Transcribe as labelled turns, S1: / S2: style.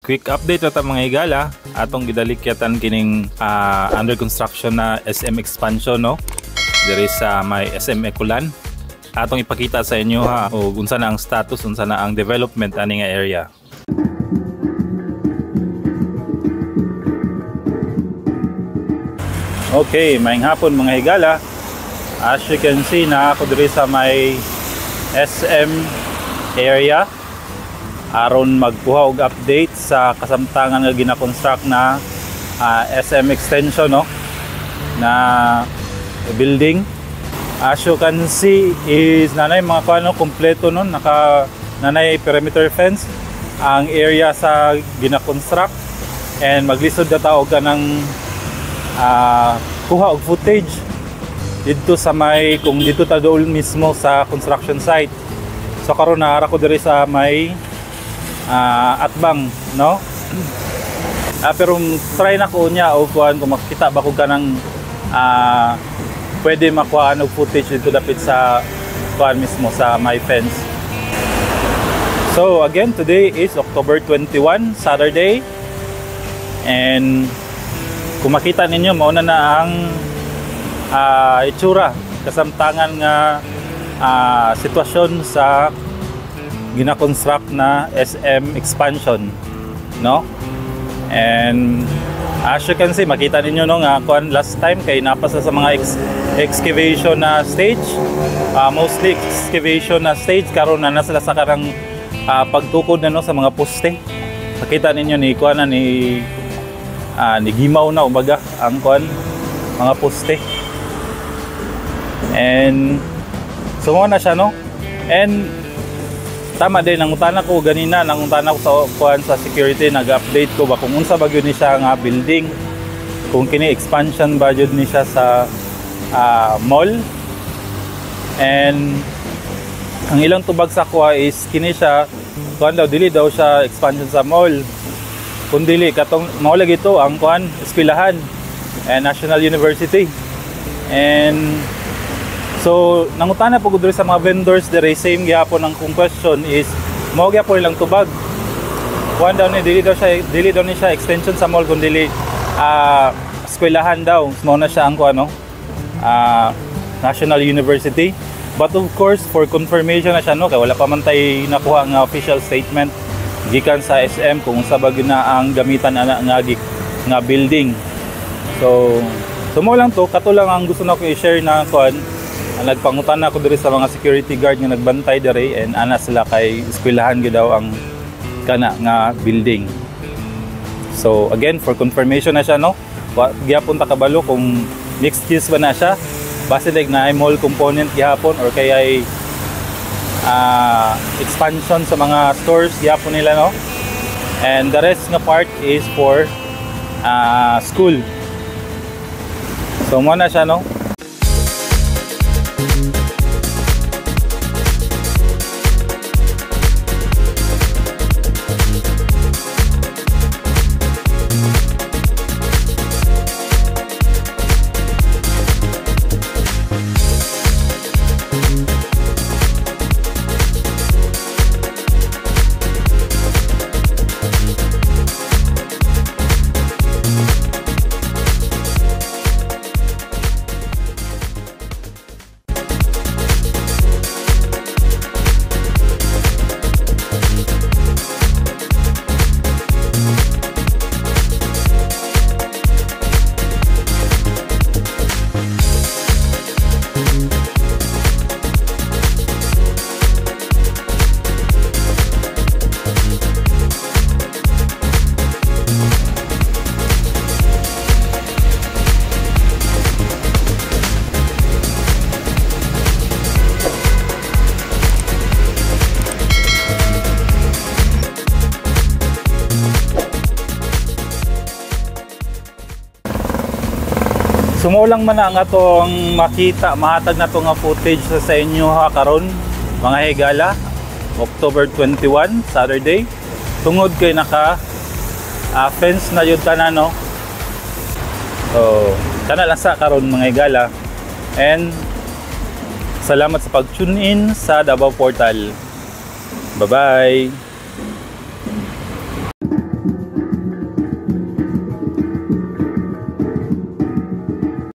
S1: Quick update na ta, mga higala, atong gidalikyatan kining under construction na SM expansion, no, diri sa may SM Ecoland. Atong ipakita sa inyo ha og unsa na ang status, unsa na ang development ani nga area. Okay, maayong hapon, mga higala. As you can see, na ako diri sa may SM area aron magkuha og update sa kasamtangan nga gina-construct na SM extension, no, na building. As you can see is nanay mga kuano, kompleto, no, naka nanay perimeter fence ang area sa gina-construct and maglisod na ta og kanang kuha og footage didto sa may, kung didto ta dool mismo sa construction site. So karon naara ko diri sa may atbang, no. Pero try na ko niya o kuan kung makita ba ko kanang pwede makuhaan og footage dito dapit sa kuan mismo sa my fence. So again, today is October 21, Saturday, and kung makita ninyo, mauna na ang itsura kasamtangan nga sitwasyon sa gina-construct na SM expansion, no. And as you can see, makita ninyo, no, nga kuan last time kay napasa sa mga excavation na stage, mostly excavation na stage. Karon na sila sa karang pagtukod na, no, sa mga poste. Makita ninyo ni kuan na ni ni gimaw na umaga ang kuan mga poste. And so mo na siya, no. And tama din nangutana ko ganina, nangutana ko sa kuan, sa security, nag-update ko ba kung unsa ba gyud ni siya nga building, kung kini expansion ba gyud ni siya sa mall. And ang ilang tubag sa kuha is kini siya kuan daw, dili daw siya expansion sa mall, kun dili katong mao lagi to ang kuan, eskwelahan and National University. And so nangutana po ko diri sa mga vendors diri, same gyapon ang kung question is mao gyapon ilang tubag. Kuan daw ni dili daw ni siya extension sa mall kun dili eskwelahan daw. Mao na siya ang kuan, no, National University. But of course, for confirmation na siya, no, kay wala pa man tay nakuha nga official statement gikan sa SM kung unsa ba gyud na ang gamitan ana nga nga building. So mo lang to, kato lang ang gusto nako i-share na kuan. Nagpangutan ako diri sa mga security guard nga nagbantay diri and ana sila kay eskwelahan gyud daw ang kana nga building. So again, for confirmation na siya, no. Wa gyapon ta kabalo kung mixed use ba na siya, base like na mall component gihapon or kayay expansion sa mga stores gihapon nila, no. And the rest nga part is for school. So mo na siya, no. Sumo lang man na ang atong makita, mahatag na to nga footage sa inyo ha karon, mga higala, October 21, Saturday. Tungod kay naka fence na yun tanan, no. So kana lang sa karon, mga higala. And salamat sa pag-tune in sa Davao Portal. Bye-bye.